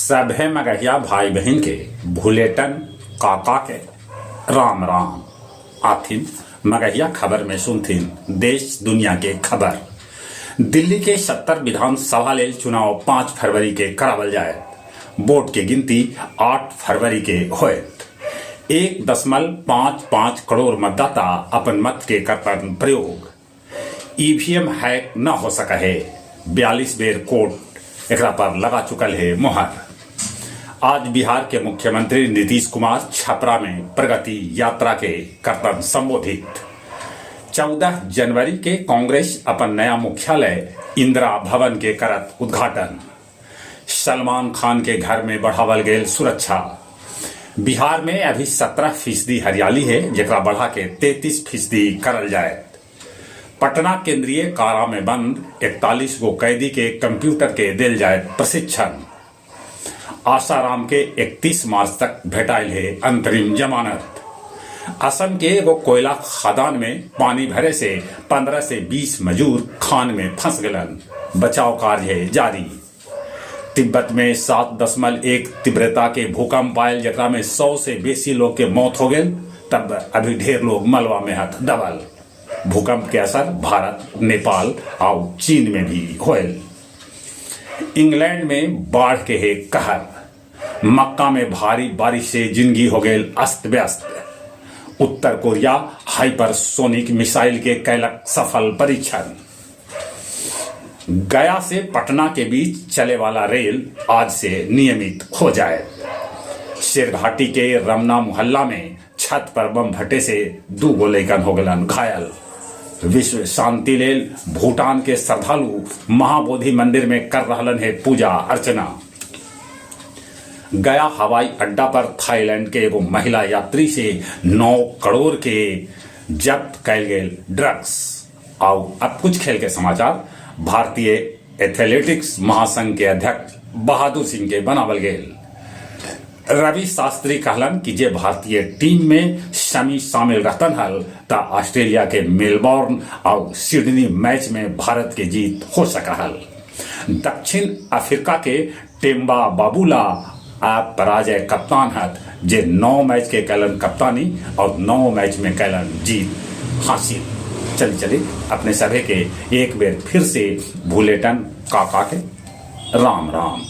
सभे मगहिया भाई बहिन के भुलेटन काका के राम राम। आथिन मगहिया खबर में सुनथिन देश दुनिया के खबर। दिल्ली के 70 विधानसभा लेल चुनाव 5 फरवरी के करावल जायत। वोट के गिनती 8 फरवरी के होयत। 1.55 करोड़ मतदाता अपन मत के करतन प्रयोग। ईवीएम हैक न हो सकऽ हे, 42 बेर कोर्ट एकरा पर लगा चुकल हे मोहर। आज बिहार के मुख्यमंत्री नीतीश कुमार छपरा में प्रगति यात्रा के करतन संबोधित। 14 जनवरी के कांग्रेस अपन नया मुख्यालय इंदिरा भवन के करत उद्घाटन। सलमान खान के घर में बढ़ावल गेल सुरक्षा। बिहार में अभी 17% हरियाली हे, जेकरा बढ़ा के 33% करल जायत। पटना केंद्रीय कारा में बंद 41 गो कैदी के कंप्यूटर के देल जायत प्रशिक्षण। आसाराम के 31 मार्च तक भेटाइल हे अंतरिम जमानत। असम के एगो कोयला खदान में पानी भरे से 15 से 20 मजूर खान में फंस गलन, बचाव कार्य है जारी। तिब्बत में 7.1 तीव्रता के भूकंप आयल, जेकरा में 100 से बेसी लोग के मौत हो गेल, तब अभी ढेर लोग मलबा में हथ दबल। भूकंप के असर भारत, नेपाल आउ चीन में भी होयल। इंग्लैंड में बाढ़ के हे कहर। मक्का में भारी बारिश से जिंदगी हो गेल अस्त व्यस्त। उत्तर कोरिया हाइपरसोनिक मिसाइल के कैलक सफल परीक्षण। गया से पटना के बीच चले वाला रेल आज से नियमित हो जाए। शेरघाटी के रमना मोहल्ला में छत पर बम फटे से 2 गो लइकन हो गलन घायल। विश्व शांति लेल भूटान के श्रद्धालु महाबोधि मंदिर में कर रहलन है पूजा अर्चना। गया हवाई अड्डा पर थाईलैंड के एगो महिला यात्री से 9 करोड़ के जब्त कैल गेल ड्रग्स। आउ अब कुछ खेल के समाचार। भारतीय एथलेटिक्स महासंघ के अध्यक्ष बहादुर सिंह के बनावल गेल। रवि शास्त्री कहलन कि जे भारतीय टीम में शमी शामिल रहतन हल त ऑस्ट्रेलिया के मेलबोर्न और सिडनी मैच में भारत के जीत हो सका हल। दक्षिण अफ्रीका के टेम्बा बाबूला अपराजय कप्तान हथ, जे 9 मैच के कैलन कप्तानी और 9 मैच में कैलन जीत हासिल। चल चली अपने सभे के एक बेर फिर से भूलेटन काका के राम राम।